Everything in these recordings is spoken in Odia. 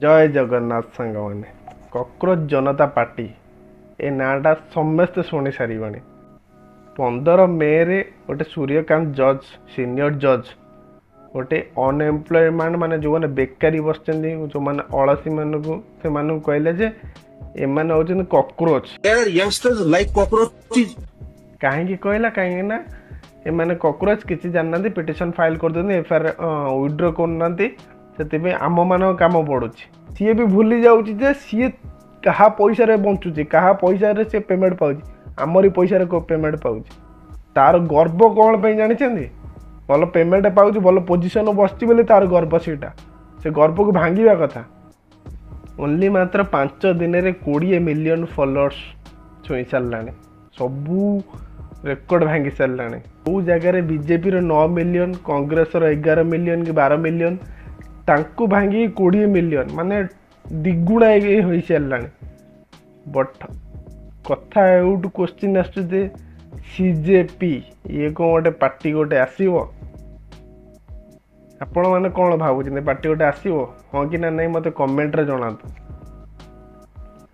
ଜୟ ଜଗନ୍ନାଥ ସାଙ୍ଗମାନେ। କକ୍ରୋଚ ଜନତା ପାର୍ଟି ଏ ନାଁଟା ସମସ୍ତେ ଶୁଣି ସାରିବେଣି। 15 ମେରେ ଗୋଟେ ସୂର୍ଯ୍ୟକାନ୍ତ ଜଜ୍, ସିନିୟର ଜଜ୍, ଗୋଟେ ଅନଏମ୍ପ୍ଲୟମେଣ୍ଟ ମାନେ ଯେଉଁମାନେ ବେକାରୀ ବସିଛନ୍ତି, ଯେଉଁମାନେ ଅଳସୀମାନଙ୍କୁ, ସେମାନଙ୍କୁ କହିଲେ ଯେ ଏମାନେ ହେଉଛନ୍ତି cockroach. There are youngsters like cockroaches. କାହିଁକି କହିଲା? କାହିଁକି ନା ଏମାନେ କକ୍ରୋଚ, କିଛି ଜାଣିନାହାନ୍ତି, ପିଟିସନ୍ ଫାଇଲ୍ କରିଦେଉଛନ୍ତି, ଏଫଆଇଆର୍ ୱିଡ୍ର କରୁନାହାନ୍ତି, ସେଥିପାଇଁ ଆମମାନଙ୍କ କାମ ପଡ଼ୁଛି। ସିଏ ବି ଭୁଲି ଯାଉଛି ଯେ ସିଏ କାହା ପଇସାରେ ବଞ୍ଚୁଛି, କାହା ପଇସାରେ ସିଏ ପେମେଣ୍ଟ ପାଉଛି। ଆମରି ପଇସାରେ ପେମେଣ୍ଟ ପାଉଛି। ତାର ଗର୍ବ କ'ଣ ପାଇଁ ଜାଣିଛନ୍ତି? ଭଲ ପେମେଣ୍ଟ ପାଉଛି, ଭଲ ପୋଜିସନ୍ ବସିଛି ବୋଲି ତାର ଗର୍ବ। ସେଇଟା ସେ ଗର୍ବକୁ ଭାଙ୍ଗିବା କଥା। ଓନ୍ଲି ମାତ୍ର 5 ଦିନରେ 20 ମିଲିୟନ୍ ଫଲୋଅର୍ସ ଛୁଇଁ ସାରିଲାଣି, ସବୁ ରେକର୍ଡ଼ ଭାଙ୍ଗି ସାରିଲାଣି। କେଉଁ ଜାଗାରେ ବିଜେପିର 9 ମିଲିୟନ୍, କଂଗ୍ରେସର 11 ମିଲିୟନ୍ କି 12 ମିଲିୟନ୍, ତାଙ୍କୁ ଭାଙ୍ଗିକି 20 ମିଲିୟନ୍, ମାନେ ଦ୍ୱିଗୁଣା ହୋଇସାରିଲାଣି। ବଟ୍ କଥା ଏଉଠୁ କୋଶ୍ଚିନ୍ ଆସୁଛି ଯେ ସିଜେପି ଇଏ କ'ଣ ଗୋଟେ ପାର୍ଟି ଗୋଟେ ଆସିବ? ଆପଣମାନେ କ'ଣ ଭାବୁଛନ୍ତି, ପାର୍ଟି ଗୋଟେ ଆସିବ ହଁ କି ନା ନାହିଁ, ମୋତେ କମେଣ୍ଟରେ ଜଣାନ୍ତୁ।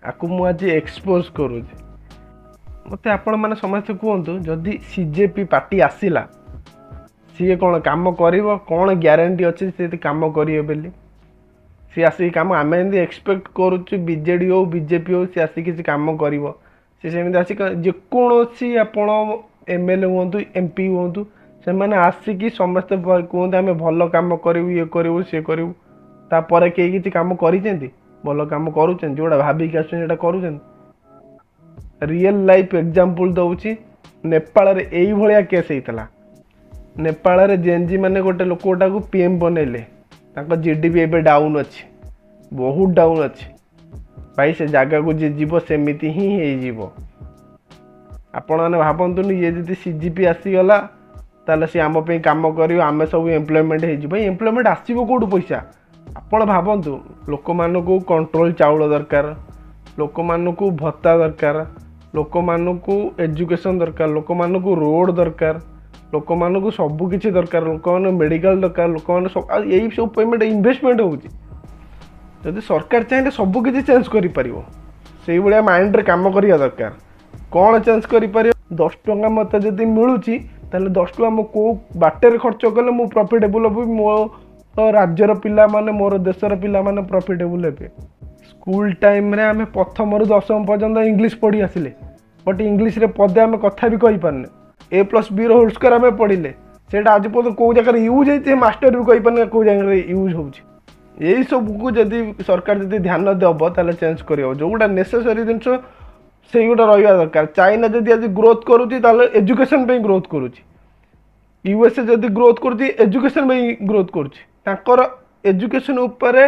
ଆକୁ ମୁଁ ଆଜି ଏକ୍ସପୋଜ୍ କରୁଛି। ମୋତେ ଆପଣମାନେ ସମସ୍ତେ କୁହନ୍ତୁ, ଯଦି ସିଜେପି ପାର୍ଟି ଆସିଲା, ସିଏ କ'ଣ କାମ କରିବ? କ'ଣ ଗ୍ୟାରେଣ୍ଟି ଅଛି ସେ କାମ କରିବେ ବୋଲି? ସିଏ ଆସିକି କାମ, ଆମେ ଏମିତି ଏକ୍ସପେକ୍ଟ କରୁଛୁ ବିଜେଡ଼ି ହଉ ବିଜେପି ହଉ, ସିଏ ଆସିକି କିଛି କାମ କରିବ। ସେ ସେମିତି ଆସିକି, ଯେକୌଣସି ଆପଣ ଏମଏଲଏ ହୁଅନ୍ତୁ, ଏମପି ହୁଅନ୍ତୁ, ସେମାନେ ଆସିକି ସମସ୍ତେ କୁହନ୍ତି ଆମେ ଭଲ କାମ କରିବୁ, ଇଏ କରିବୁ, ସିଏ କରିବୁ। ତାପରେ କେହି କିଛି କାମ କରିଛନ୍ତି? ଭଲ କାମ କରୁଛନ୍ତି? ଯେଉଁଟା ଭାବିକି ଆସୁଛନ୍ତି ସେଇଟା କରୁଛନ୍ତି? ରିଏଲ୍ ଲାଇଫ୍ ଏକ୍ଜାମ୍ପଲ୍ ଦେଉଛି, ନେପାଳରେ ଏଇଭଳିଆ କେସ୍ ହେଇଥିଲା। ନେପାଳରେ ଜେନ୍ଜି ମାନେ ଗୋଟେ ଲୋକଟାକୁ ପିଏମ୍ ବନେଇଲେ। ତାଙ୍କ ଜିଡିପି ଏବେ ଡାଉନ୍ ଅଛି, ବହୁତ ଡାଉନ୍ ଅଛି ଭାଇ। ସେ ଜାଗାକୁ ଯିଏ ଯିବ ସେମିତି ହିଁ ହେଇଯିବ। ଆପଣମାନେ ଭାବନ୍ତୁନି ଇଏ ଯଦି ସିଜିପି ଆସିଗଲା ତାହେଲେ ସିଏ ଆମ ପାଇଁ କାମ କରିବ, ଆମେ ସବୁ ଏମ୍ପ୍ଲୟମେଣ୍ଟ ହେଇଯିବ। ଭାଇ, ଏମ୍ପ୍ଲୟମେଣ୍ଟ ଆସିବ କେଉଁଠୁ ପଇସା? ଆପଣ ଭାବନ୍ତୁ, ଲୋକମାନଙ୍କୁ କଣ୍ଟ୍ରୋଲ ଚାଉଳ ଦରକାର, ଲୋକମାନଙ୍କୁ ଭତ୍ତା ଦରକାର, ଲୋକମାନଙ୍କୁ ଏଜୁକେସନ୍ ଦରକାର, ଲୋକମାନଙ୍କୁ ରୋଡ଼ ଦରକାର, ଲୋକମାନଙ୍କୁ ସବୁ କିଛି ଦରକାର, ଲୋକମାନଙ୍କୁ ମେଡ଼ିକାଲ ଦରକାର, ଲୋକମାନଙ୍କୁ ସବୁ। ଆଉ ଏଇ ସବୁ ପେମେଣ୍ଟ ଇନଭେଷ୍ଟମେଣ୍ଟ ହେଉଛି। ଯଦି ସରକାର ଚାହିଁଲେ ସବୁ କିଛି ଚେଞ୍ଜ କରିପାରିବ। ସେଇଭଳିଆ ମାଇଣ୍ଡରେ କାମ କରିବା ଦରକାର। କ'ଣ ଚେଞ୍ଜ କରିପାରିବ? 10 ଟଙ୍କା ମୋତେ ଯଦି ମିଳୁଛି, ତାହେଲେ 10 ଟଙ୍କା ମୁଁ କେଉଁ ବାଟରେ ଖର୍ଚ୍ଚ କଲେ ମୁଁ ପ୍ରଫିଟେବୁଲ୍ ହେବି, ମୋ ରାଜ୍ୟର ପିଲାମାନେ, ମୋର ଦେଶର ପିଲାମାନେ ପ୍ରଫିଟେବୁଲ୍ ହେବେ? ସ୍କୁଲ ଟାଇମ୍ରେ ଆମେ ପ୍ରଥମରୁ ଦଶମ ପର୍ଯ୍ୟନ୍ତ ଇଂଲିଶ ପଢ଼ି ଆସିଲେ, ବଟ୍ ଇଂଲିଶରେ ପଦେ ଆମେ କଥା ବି କହିପାରୁନେ। ଏ ପ୍ଲସ୍ ବିର ହୋଲ୍ ସ୍କୋୟାର ଆମେ ପଢ଼ିଲେ, ସେଇଟା ଆଜି ପର୍ଯ୍ୟନ୍ତ କେଉଁ ଜାଗାରେ ୟୁଜ୍ ହେଇଛି, ମାଷ୍ଟର ବି କହିପାରୁନେ କେଉଁ ଜାଗାରେ ୟୁଜ୍ ହେଉଛି। ଏଇସବୁକୁ ଯଦି ସରକାର ଯଦି ଧ୍ୟାନ ଦେବ, ତାହେଲେ ଚେଞ୍ଜ କରିହେବ। ଯେଉଁଗୁଡ଼ା ନେସେସରୀ ଜିନିଷ ସେଇଗୁଡ଼ା ରହିବା ଦରକାର। ଚାଇନା ଯଦି ଆଜି ଗ୍ରୋଥ୍ କରୁଛି, ତାହେଲେ ଏଜୁକେସନ୍ ପାଇଁ ଗ୍ରୋଥ୍ କରୁଛି। ୟୁଏସଏ ଯଦି ଗ୍ରୋଥ୍ କରୁଛି, ଏଜୁକେସନ୍ ପାଇଁ ଗ୍ରୋଥ୍ କରୁଛି। ତାଙ୍କର ଏଜୁକେସନ୍ ଉପରେ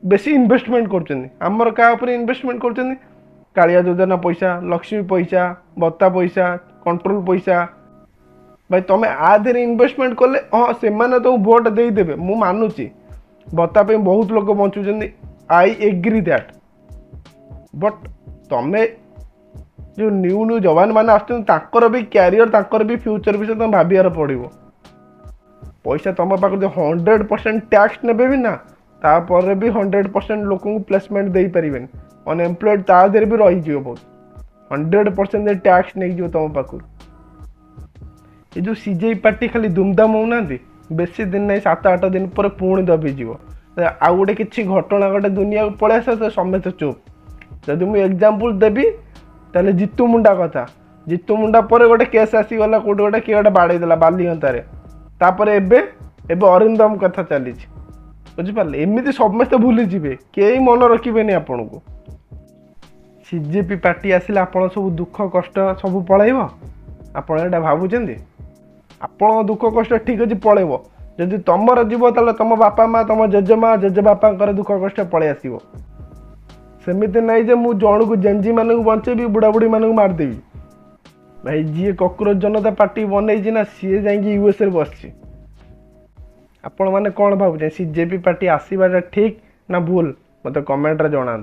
ବେଶୀ ଇନଭେଷ୍ଟମେଣ୍ଟ କରୁଛନ୍ତି। ଆମର କାହା ଉପରେ ଇନଭେଷ୍ଟମେଣ୍ଟ କରୁଛନ୍ତି? କାଳିଆ ଯୋଜନା ପଇସା, ଲକ୍ଷ୍ମୀ ପଇସା, ଭତ୍ତା ପଇସା, କଣ୍ଟ୍ରୋଲ ପଇସା। ଭାଇ, ତମେ ଆ ଦେହରେ ଇନଭେଷ୍ଟମେଣ୍ଟ କଲେ ହଁ ସେମାନେ ତମକୁ ଭୋଟ ଦେଇଦେବେ। ମୁଁ ମାନୁଛି ଭତ୍ତା ପାଇଁ ବହୁତ ଲୋକ ବଞ୍ଚୁଛନ୍ତି, I agri that. But ତମେ ଯେଉଁ ନ୍ୟୁ ନ୍ୟୁ ଯବାନ ମାନେ ଆସୁଛନ୍ତି, ତାଙ୍କର ବି କ୍ୟାରିୟର, ତାଙ୍କର ବି ଫ୍ୟୁଚର ବିଷୟରେ ତମେ ଭାବିବାର ପଡ଼ିବ। ପଇସା ତମ ପାଖରୁ ଯଦି 100% ଟ୍ୟାକ୍ସ ନେବେ ବି ନା, ତାପରେ ବି 100% ଲୋକଙ୍କୁ ପ୍ଲେସମେଣ୍ଟ ଦେଇପାରିବେନି। ଅନଏମ୍ପ୍ଲଏଡ଼ ତା ଦେହରେ ବି ରହିଯିବ ବହୁତ। 100% ଟ୍ୟାକ୍ସ ନେଇଯିବ ତମ ପାଖରୁ। ଏ ଯେଉଁ ସିଜେପି ପାର୍ଟି ଖାଲି ଦୁମଦାମ ହେଉନାହାନ୍ତି, ବେଶୀ ଦିନ ନାହିଁ, 7-8 ଦିନ ପରେ ପୁଣି ଦବିଯିବ। ଆଉ ଗୋଟେ କିଛି ଘଟଣା ଗୋଟେ ଦୁନିଆକୁ ପଳେଇ ଆସିବ ତ ସମସ୍ତେ ଚୁପ୍। ଯଦି ମୁଁ ଏକ୍ଜାମ୍ପଲ୍ ଦେବି, ତାହେଲେ ଜିତୁ ମୁଣ୍ଡା କଥା। ଜିତୁ ମୁଣ୍ଡା ପରେ ଗୋଟେ କେସ୍ ଆସିଗଲା, କେଉଁଠି ଗୋଟେ କିଏ ଗୋଟେ ବାଡ଼େଇ ଦେଲା ବାଲିଅନ୍ତାରେ। ତାପରେ ଏବେ ଏବେ ଅରିନ୍ଦମ କଥା ଚାଲିଛି, ବୁଝିପାରିଲେ? ଏମିତି ସମସ୍ତେ ଭୁଲିଯିବେ, କେହି ମନେ ରଖିବେନି ଆପଣଙ୍କୁ। ସିଜେପି ପାର୍ଟି ଆସିଲେ ଆପଣ ସବୁ ଦୁଃଖ କଷ୍ଟ ସବୁ ପଳେଇବ, ଆପଣ ଏଇଟା ଭାବୁଛନ୍ତି? ଆପଣଙ୍କ ଦୁଃଖ କଷ୍ଟ ଠିକ୍ ଅଛି ପଳେଇବ, ଯଦି ତମର ଯିବ ତାହେଲେ ତମ ବାପା ମା, ତମ ଜେଜେମା, ଜେଜେବାପାଙ୍କର ଦୁଃଖ କଷ୍ଟ ପଳେଇ ଆସିବ। ସେମିତି ନାହିଁ ଯେ ମୁଁ ଜଣକୁ ଜେଞ୍ଜିମାନଙ୍କୁ ବଞ୍ଚେଇବି, ବୁଢ଼ାବୁଢ଼ୀମାନଙ୍କୁ ମାରିଦେବି। ଭାଇ, ଯିଏ କକ୍ରୋଚ ଜନତା ପାର୍ଟି ବନେଇଛି ନା, ସିଏ ଯାଇକି ୟୁଏସ୍ରେ ବସିଛି। ଆପଣମାନେ କ'ଣ ଭାବୁଛନ୍ତି, ସିଜେପି ପାର୍ଟି ଆସିବାଟା ଠିକ୍ ନା ଭୁଲ? ମୋତେ କମେଣ୍ଟରେ ଜଣାନ୍ତୁ।